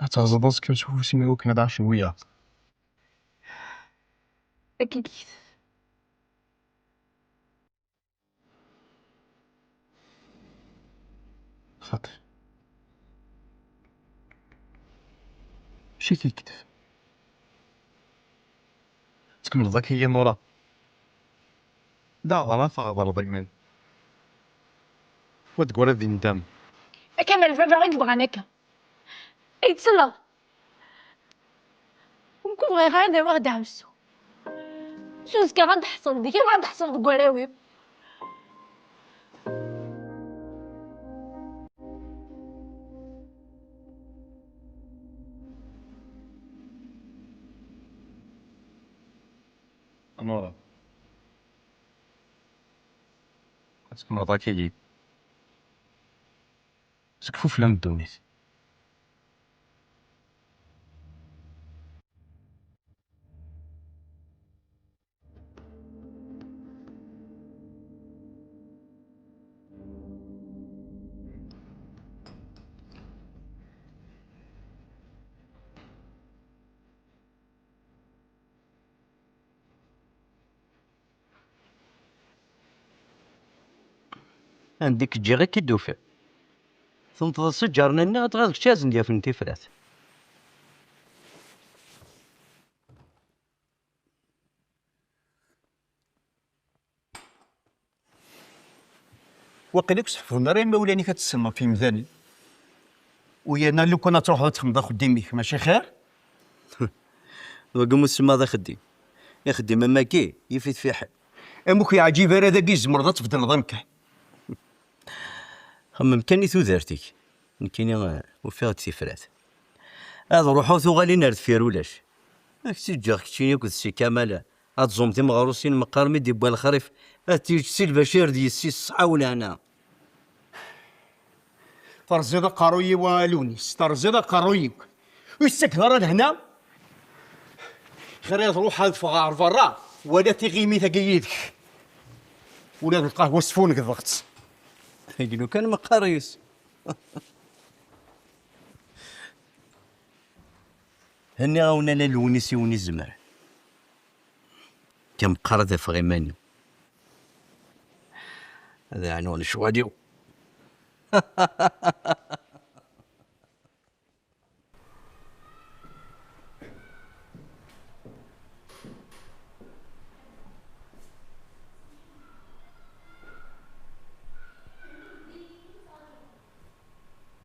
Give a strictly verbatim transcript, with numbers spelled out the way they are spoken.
Ad teɣzeḍ azekka s ufus-im i wakken ad ɛacen wiyaḍ. Akkit. Xaṭi. Mačči tikkelt. Tkemmleḍ akka i Nura. D aɣraf ɣer ḍelḍimen. Wa deg wara d indam. Akka ma d baba i yebɣan akka. Ay ttleɣ. Ur bɣiɣ ara ad awiɣ ddeɛwessu. S uzekka ad d-ḥṣel deg-i, ad d-ḥṣel deg warraw-iw. Anura. Ad tkemmleḍ akagi. Seg fufla n ddunit. Anda i k-ǧǧiɣ i k-id-ufiɣ. Tenṭeḍ s iǧarnan-nni, ad tɣiḍ kečč ad sen-d-yafen tifrat. Waqil ur k-sḥefḍen ara imawlan-ik ad tessneḍ ɣef yimdanen. U yerna lukan ad truḥeḍ ad texdmeḍ axeddim-ik, mačči xir? Wagi ur semmaḍ axeddim. Ixeddim am wagi, yif-it fiḥel. Am ur k-yeɛǧib ara dagi, tzemreḍ ad tbeddleḍ amkan. Xemmem kan i tudert-ik. Nekkini, eh, ufiɣ-d tifrat. Ad ruḥeɣ tuɣalin ar deffir ulac. Ad k-tt-ǧǧeɣ keččini akked Si Kamal. Ad tẓum timeɣrusin meqqar mi d-iwwa lexrif, ad t-yeǧǧ Si Lbacir d yessi-s ṣṣeḥḥa u lehna. Terẓiḍ aqerruy-iw a Lewnis, terẓiḍ aqerruy-iw. Ur yettakeḍ ara lehna. Xir ad ruḥ ad ffɣeɣ ɣer berra, wala tiɣimit-agi yid-k. Ula d lqahwa sfunegdeɣ-tt. Eg lukan meqqar yes. Henniɣ-awen ala Lewnis i wen-izemren. Kem qqar ad afeɣ iman-iw. Ad ɛnuɣ lecɣal-iw.